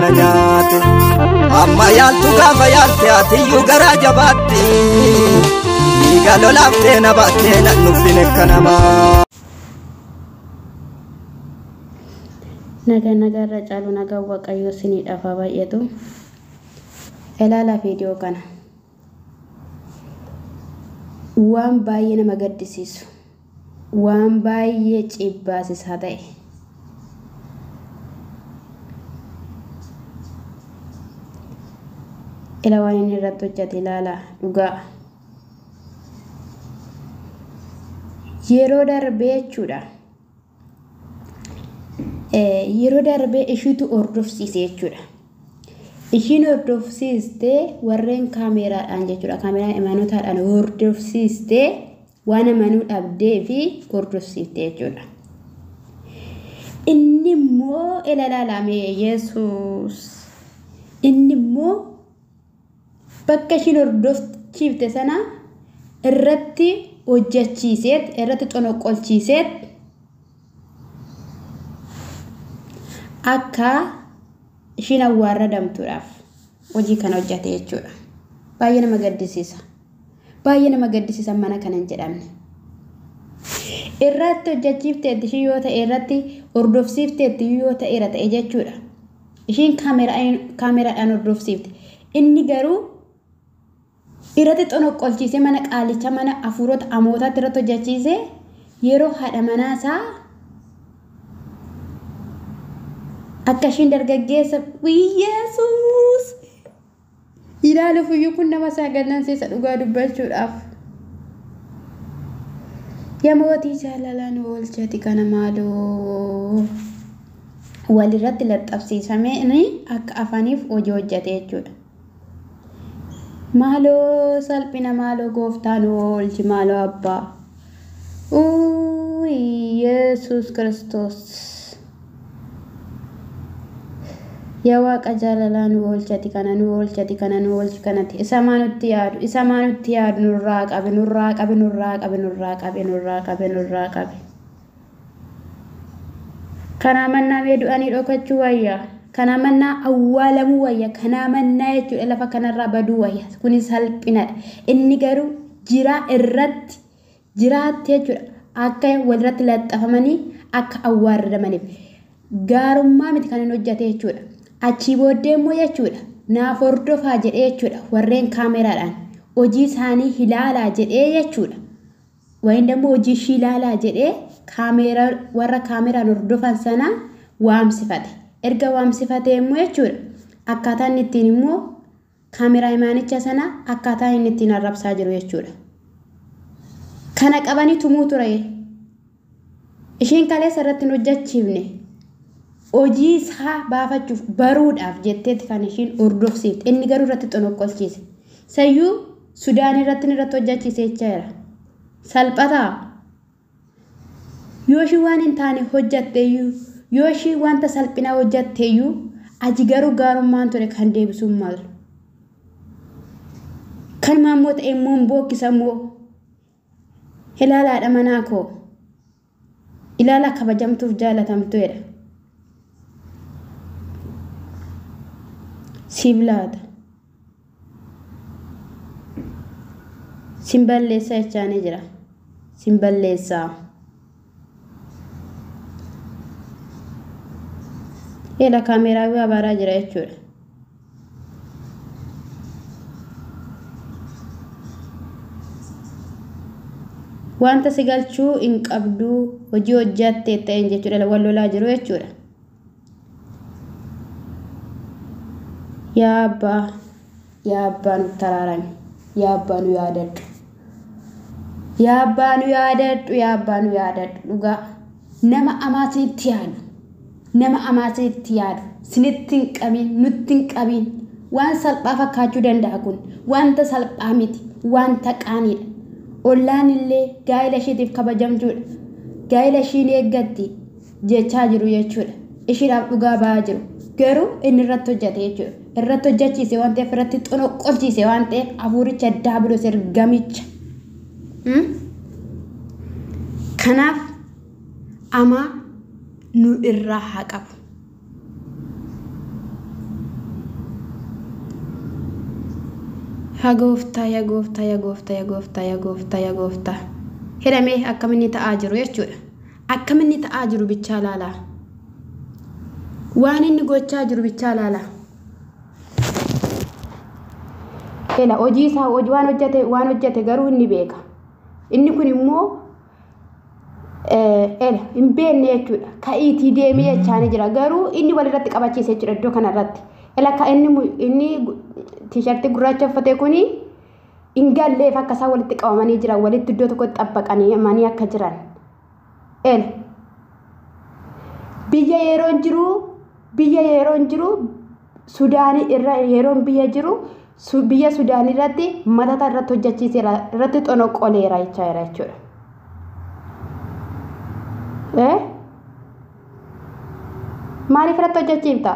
na nyaate. Amma yaaltu gaafa yaalte atiyyuu garaa jabaatti. Dhiiga lolaaftee na baattee nan nuffine akka namaa. Nagaa nagaarra caalu nagaa Waaqayyoo isiniidhaaf haa baay'atu. Ilaalaa viidiyoo kana. Waan baay'ee nama gaddisiisu, waan baay'ee cibbaasisaa ta'e. Ila waan inni irratti hojjete ilaalaa dhugaa. Yeroo darbee jechuudha. Yeroo darbee ishiitu hordofsiise jechuudha. Ishiin hordofsiistee warreen kaameeraadhaan jechuudha. Kaameeraa imaanotaadhaan hordofsiistee waan amanuu dhabdee fi hordofsiifte jechuudha. Inni immoo ilaalame Yesuus. Inni immoo bakka ishiin hordofsiifte sana irratti hojjechiiseet, irratti xonoqolchiiseet akka ishiin awwaarradamtuudhaaf hojii kana hojjete jechuudha. Baay'ee nama gaddisiisa. Baay'ee nama gaddisiisa mana kana hin jedhamne. Irratti hojjechiifteetti ishii yoo ta'e irratti hordofsiifteetti yoo ta'eera ta'e jechuudha. Ishiin kaameeraadhaan hordofsiifte. Inni garuu irratti xonoqolchiisee mana qaalicha mana hafuurota amootaatti irratti hojjechiisee yeroo haadha manaasaa akka ishiin dargaggeessa Yesuus ilaaluuf iyyuu kun nama saganansiisa dhugaa dubbachuudhaaf. Yaa mootii jaalalaa nu oolchati kana maaloo walirratti laxxabsiisamee akka afaniif hojii hojjete jechuudha. Maaloo salphina maaloo gooftaa nu oolchi maaloo abbaa. Yesuus Kiristoos. Yaa Waaqa jaalalaa nu oolchati kana nu oolchati kana nu oolchi kanatti isa maa nutti yaadu isa maa nutti yaadu nurraa qabe nurraa qabe nurraa qabe nurraa qabe nurraa qabe nurraa qabe. Kanaa mannaa mee du'anii dhokachuu wayya. Kanaa mannaa awwaalamuu wayya. Kanaa mannaa jechuudha lafa kanarraa baduu wayya. Kuni salphinadha. Inni garuu jiraa irratti jiraatti jechuudha. Akka walirratti laxxafamanii akka awwaaradamaniif. Gaarummaa miti kan inni hojjete jechuudha. Achii booddee immoo jechuudha naaf hordofaa jedhee jechuudha warreen kaameeraadhaan hojii isaanii ilaalaa jedhee jechuudha. Wayin immoo hojii ishii ilaalaa jedhee kaameeraa warra kaameeraan hordofan sana waamsifate. Erga waamsifatee immoo jechuudha akkaataa inni ittiin immoo kaameeraa imaanicha sana akkaataa inni ittiin arrabsaa jiru jechuudha. Kana qabanii tumuu ture. Ishiin kaleessa irratti hin hojjechiifne. Hojii isaa baafachuuf baruudhaaf jetteeti kan ishiin hordofsiifte. Inni garuu irratti xonoqqolchiise. Sayyuu Sudaan irratti irratti hojjechiise jechaadha. Salphataa. Yoo ishii waan hin taane hojjetteeyyuu, yoo ishii wanta salphinaa hojjetteeyyuu, aji garuu gaarummaan ture kan deebisuun malu. Kan maammoo ta'e immoo hin bookkisa immoo. Ilaalaadha manaa koo. Ilaala kabajamtuuf jaalatamtuudha. Siif laata. Sin balleessaa jechaanii jira. Sin balleessaa. Ela kaameeraa abaaraa jira jechuudha. Wanta si galchuu hin qabdu hojii hojjattee ta'een jechuudha. Wal lolaa jiru jechuudha. Yaa abbaa, yaa abbaa nutti araarami. Yaa abbaa nu yaadadhu. Yaa abbaa nu yaadadhu, yaa abbaa nu yaadadhu. Dhugaa nama amaa isinitti yaadu. Nama amaa isinitti yaadu. Isinitti hin qabin, nutti hin qabin. Waan salphaa fakkaachuu danda'a kun. Wanta salphaa miti, wanta qaaniidha. Ollaan illee gaa'ela isheetiif kabajamtuudha. Gaa'ela ishiin eeggatti jechaa jiru jechuudha. Ishiidhaaf dhugaa ba'aa jiru. Garuu inni irratti hojjete jechuudha. Irratti hojjechiise waan ta'eef irratti xonoqqolchiise waan ta'eef hafuuricha daabiloos ergamicha. Kanaaf amaa nu irraa haa qabu. Yaa gooftaa, yaa gooftaa, yaa gooftaa, yaa gooftaa, yaa gooftaa, yaa gooftaa. Hidhamee akkam inni ta'aa jiru jechuudha. Akkam inni ta'aa jiru bichaa laalaa. Waan inni gochaa jiru bichaa laalaa. Ela hojii isaa hojii waan hojjete garuu inni beeka. Inni kun immoo ela hin beekne jechuudha. Ka'iitii deemee jechaa jira. Garuu inni walirratti qabachiise jechuudha iddoo kanarratti. Ela ka inni tiishartii gurraacha uffate kuni hin galleef akka isaan walitti qabamanii jiran, walitti iddoo tokkotti xabbaqanii akka jiran. Ela biyya yeroon jiru Sudaanii irra yeroon biyya jiru biyya Sudaanii irratti matata irratti hojjechiiseera, irratti xonoqoleera jechaa jira jechuudha. Maaliif irratti hojjechiifta?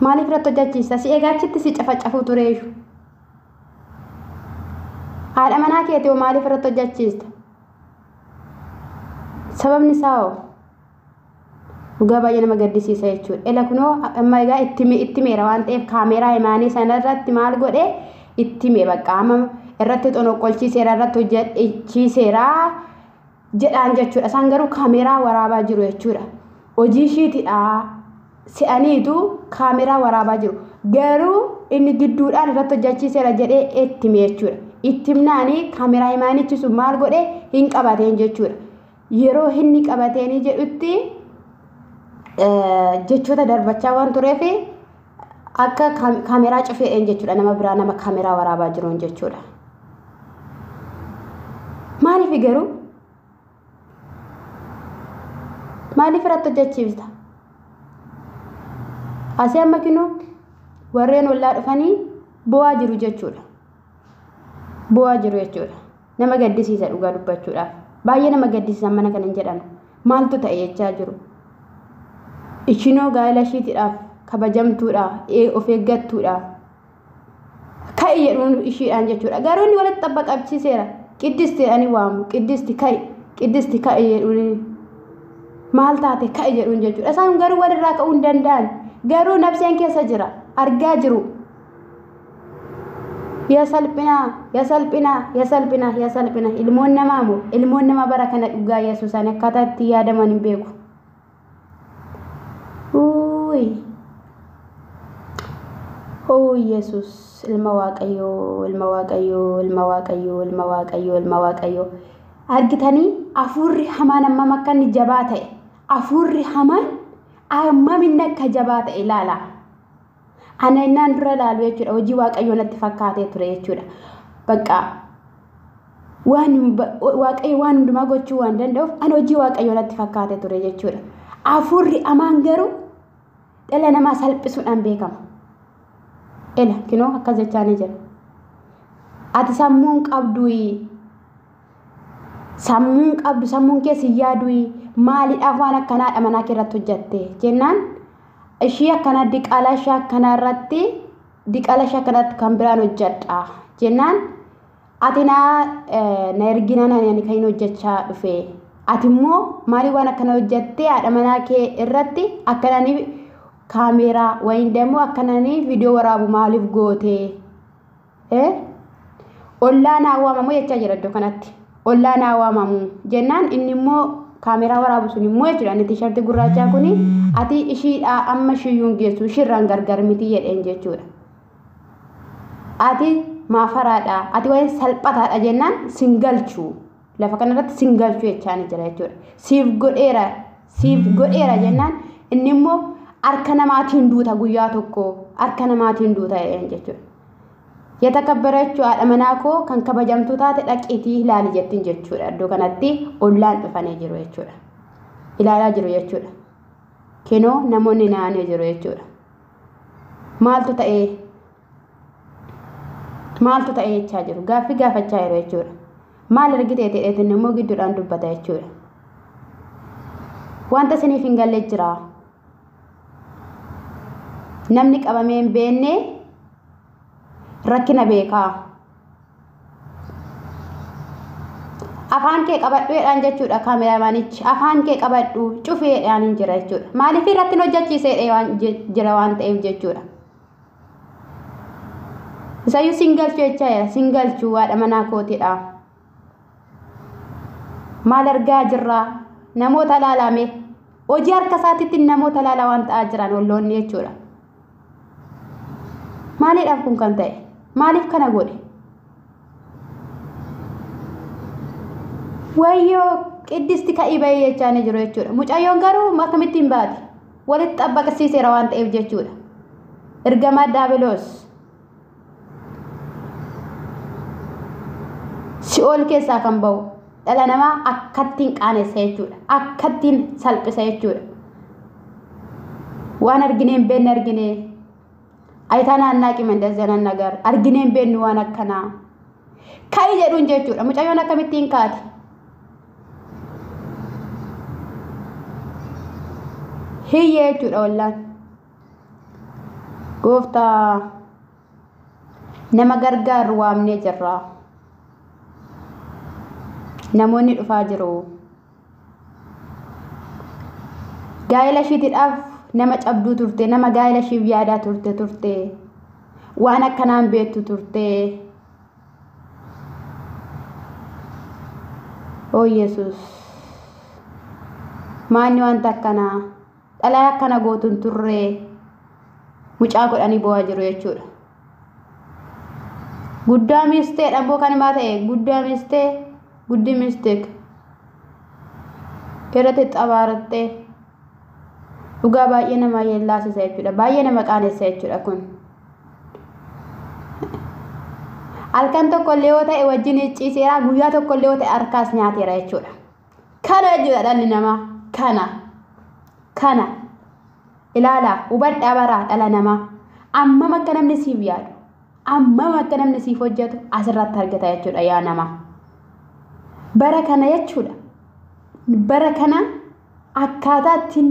Maaliif irratti hojjechiista? Si egaa achitti si cafacafuu tureeyyu. Haadha manaa keetii hoo maaliif irratti hojjechiista? Sababni isaa hoo? Dhugaa baay'ee nama gaddisiisa jechuudha. Ela kunoo amma egaa itti meera waan ta'eef kaameeraa himaanii sana irratti maal godhe? Itti hime. Bakka amma irratti xonoqolchiiseera, irratti hojjechiiseera jedhaan jechuudha. Isaan garuu kaameeraa waraabaa jiru jechuudha. Hojii ishiitidha se'aniitu kaameeraa waraabaa jiru. Garuu inni gidduudhaan irratti hojjechiiseera jedhee itti hime jechuudha. Itti himnaanii kaameeraa himaanichi sun maal godhe? Hin qabateen jechuudha. Yeroo inni qabateenii jedhutti jechoota darbachaa waan tureef akka kaameeraa cufeedhaan jechuudha, nama biraa nama kaameeraa waraabaa jiruun jechuudha. Maaliif garuu? Maaliif irratti hojjechiifta? Asii amma kinuu warreen ollaa dhufanii bo'aa jiru jechuudha. Bo'aa jiru jechuudha. Nama gaddisiisa dhugaa dubbachuudhaaf. Baay'ee nama gaddisiisa. Mana kana hin jedhamu. Maaltu ta'e jechaa jiru. Ishinoo gaa'ela ishiitiidhaaf kabajamtuudha, of eeggattuudha. Ka'i jedhuun ishiidhaan jechuudha. Garuu inni walitti xabbaqabsiiseera. Qiddisti jedhanii waamu. Qiddisti ka'i, qiddisti ka'i jedhuun. Maal taate, ka'i jedhuun jechuudha. Isaan garuu walirraa ka'uu hin danda'an. Garuu nafseen keessa jira. Argaa jiru. Yaa salphinaa, yaa salphinaa, yaa salphinaa, yaa salphinaa. Ilmoon namaa moo ilmoon namaa bara kana dhugaa Yesuusaan akkaataa itti yaadaman hin beeku. Uuyi. Oo Yesuus, ilma Waaqayyoo, ilma Waaqayyoo, ilma Waaqayyoo, ilma Waaqayyoo, ilma Waaqayyoo. Argitanii hafuurri hamaan hammam akka inni jabaa ta'e. Hafuurri hamaan hammam inni akka jabaa ta'e ilaala. Ana innaan dura ilaalu jechuudha, hojii Waaqayyoo natti fakkaatee ture jechuudha. Bakka waan Waaqayyo waan hundumaa gochuu waan danda'uuf ana hojii Waaqayyoo natti fakkaatee ture jechuudha. Hafuurri hamaan garuu dhala namaa salphisuudhaan beekama. Ela kinoo akkas jechaa ni jira. Ati sammuun qabduyi. Sammuun qabdu, sammuun keessa hin yaaduyi, maaliidhaaf waan akkanaadha manaa kee irratti hojjatte jennaan, ishii akkanaa diqaalaa ishee akkanaa irratti, diqaala ishee akkanatti kan biraan hojjedha jennaan, ati na erginaan ani kan hin hojjechaa dhufe, ati immoo maalii waan akkana hojjattee haadha manaa kee irratti akkananii kaameeraa wayin ደግሞ akkananii viidiyoo waraabu maaliif goote? Ollaa naa waamamu jechaa jira iddoo kanatti. Ollaa naa waamamu jennaan, inni immoo kaameeraa waraabu sun immoo jechuudha, inni tiishartii gurraachaa kuni, ati ishiidhaa amma ishiyyuun geessu ishiirraan gargar miti jedheen jechuudha. Ati maafaraadha, ati wayin salphataadha jennaan, sin galchu, lafa kanarratti sin galchu jechaa ni jira jechuudha. Siif godheera, siif godheera jennaan, inni immoo harka namaatiin duuta, guyyaa tokko harka namaatiin duuta jedheen jechuudha. የተከበረችው haadha manaa koo kan kabajamtuu taate dhaqiitii ilaali jettiin jechuudha. Iddoo kanatti ollaan dhufanii jiru jechuudha. Ilaalaa jiru jechuudha. Kinoo namoonni naannoo jiru jechuudha. Maaltu ta'ee? Maaltu ta'ee jechaa jiru. Gaaffii gaafachaa jiru jechuudha. Maal argitee ta'eetiin immoo gidduudhaan dubbata jechuudha. Wanta isiniif hin galle jira. Namni qabamee hin beekne rakkina beekaa. Afaan kee qabadhu jedhaan jechuudha kaameraamaanichi. Afaan kee qabadhu, cufeedhaan hin jira jechuudha. Maaliif irratti hin hojjechiisee waan jira waan ta'eef jechuudha. Isayyuu sin galchu jechaa jira. Sin galchu haadha manaa kootiidha. Maal argaa jirraa? Namoota laalame. Hojii harka isaatiitti namoota laala waan ta'aa jiran olloonni jechuudha. Maaliidhaaf kun kan ta'e? Maaliif kana godhe? Wayyoo qiddisti ka'ii bahee jechaa ni jiru jechuudha. Mucayyoon garuu akkamitti hin baate? Walitti xabbaqsiiseera waan ta'eef jechuudha. Ergamaa Daabiloos si'ool keessaa kan bahu dhala namaa akkattiin qaanessa jechuudha. Akkattiin salphisa jechuudha. Waan arginee hin beekne arginee ayitaan annaaqi mandazanan nagar arginee hin beeknu waan akkanaa. Ka'i jedhuun jechuudha. Mucayyoon akkamittiin kaati? Hiyyee jechuudha wallaan. Gooftaa nama gargaaru waamnee jirra. Namoonni dhufaa jiru. Gaa'ela ishiitiidhaaf nama cabduu turte, nama gaa'ela ishiif yaadaa turte, waan akkanaan beektu turte. Oo Yesuus, maanni wanta akkanaa dhalaa akkana gootu hin turre mucaa godhanii bo'aa jiru jechuudha. Guddaa misteedha immoo kan himaa ta'e guddaa mistee guddi misteek irratti xabaarattee dhugaa baay'ee nama yeellaasisa jechuudha. Baay'ee nama qaanessa jechuudha kun. Halkan tokko illee yoo ta'e wajjin ciiseera, guyyaa tokko illee yoo ta'e harkaas nyaateera jechuudha. Kana jechuudha dhalli namaa. Kana ilaalaa hubadhaa baraa dhala namaa. Ammam akka namni siif yaadu, ammam akka namni siif hojjetu asirratti argata jechuudha yaa namaa. Bara kana jechuudha. Bara kana akkaataa ittiin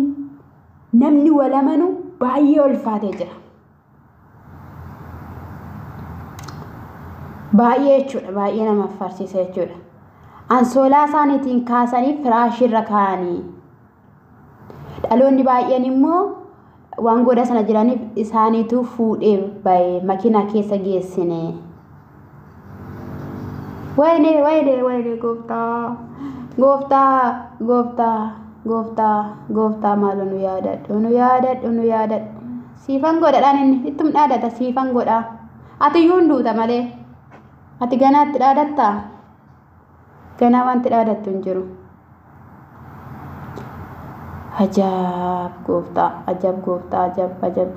namni wal amanu baay'ee ulfaatee jira. Baay'ee jechuudha. Baay'ee nama farsiisa jechuudha. Ansoolaa isaaniitiin kaasanii firaashirra kaa'anii. Dhaloonni baay'een immoo waan goda sana jiraniif isaaniitu fuudhee bahee makiinaa keessa geessine. Wayne wayne wayne gooftaa gooftaa gooftaa gooftaa gooftaa maaloo nu yaadadhu nu yaadadhu nu yaadadhu. Siifan godhadhaan inni ittum dhaadata siifan godhaa. Ati iyyuu hin duuta malee. Ati ganaatti dhaadattaa? Ganaa wanti dhaadattu hin jiru. Ajaa'ib gooftaa ajaa'ib gooftaa ajaa'ib ajaa'ib.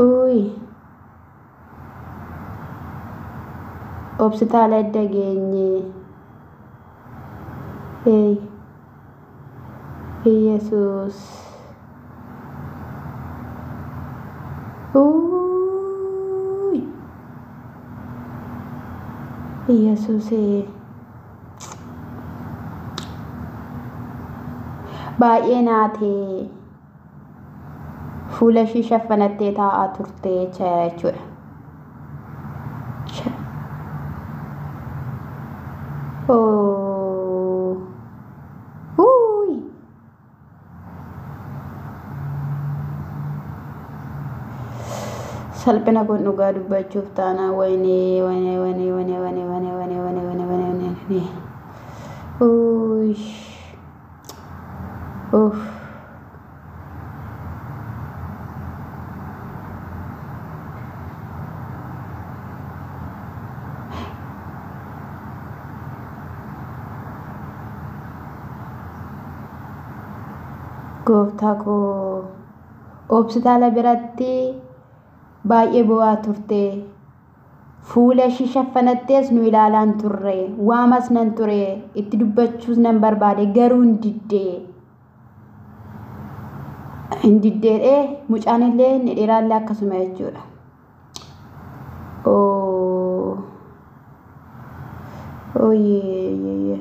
Uuyi. Hospitaala edda geenye. Ee. Yesuus. Uuyi. Yesuusee. Baay'ee naatee fuula ishii shaffanattee taa'aa turte jechuudha. Uuyi. Salphina kun dhugaa dubbachuuf taana wayinee wayinee wayinee wayinee wayinee wayinee wayinee wayinee wayinee wayinee wayinee. Uuyi. Uff. Gooftaa koo hospitaala biratti baay'ee bo'aa turte. Fuula ishii shaffanattees nu ilaalaan turre. Waamas nan ture. Itti dubbachuus nan barbaade garuu hin diddee. Hin diddeedhee mucaan illee inni dhiiraallee akkasuma jechuudha. Oo. Ooyyee.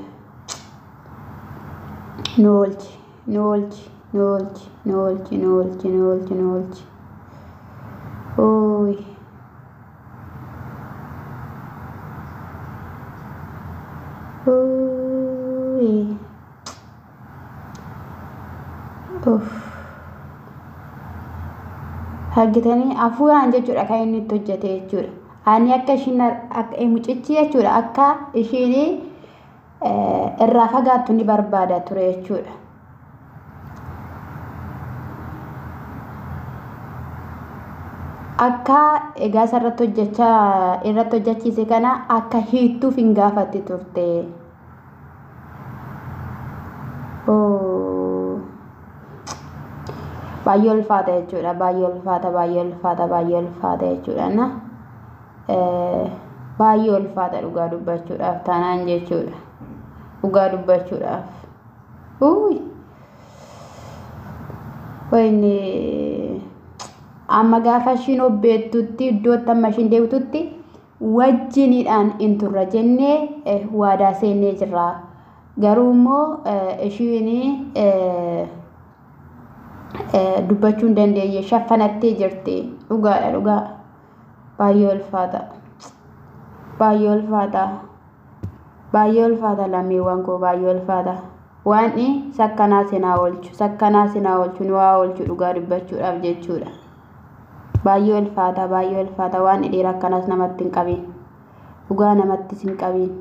Nu oolchi nu oolchi nu oolchi nu oolchi nu oolchi nu oolchi nu oolchi. Ooyi. Ooyi. Uff. Argitanii, hafuuraan jechuudha kan inni itti hojjete jechuudha. Ani akka ishiin, akka mucichi jechuudha, akka ishiin irraa fagaattu ni barbaada ture jechuudha. Akka egaa isa irratti hojjechaa irratti hojjechiise kana akka hiittuuf hin gaafatti turte. Baay'ee ulfaata jechuudha. Baay'ee ulfaata, baay'ee ulfaata, baay'ee ulfaata jechuudha. Na baay'ee ulfaata dhugaa dubbachuudhaaf taanaan jechuudha. Dhugaa dubbachuudhaaf. Uuy! Wayne, amma gaafa ishiin obbeettutti, iddootti amma ishiin deebitutti wajjiniidhaan hin turra jennee waadaa seennee jirra. Garuu immoo ishiin dubbachuu hin dandeenye, shaffanattee jirti. Dhugaadha, dhugaa. Baay'ee ulfaata. Baay'ee ulfaata. Baay'ee ulfaata, lammiiwwan koo, baay'ee ulfaata. Waan sakkanaa sinaa oolchu, sakkanaa sinaa oolchu, nu haa oolchu dhugaa dubbachuudhaaf jechuudha. Baay'ee ulfaata, baay'ee ulfaata. Waan dhiira akkanaas namatti hin qabin. Dhugaa namattis hin qabin.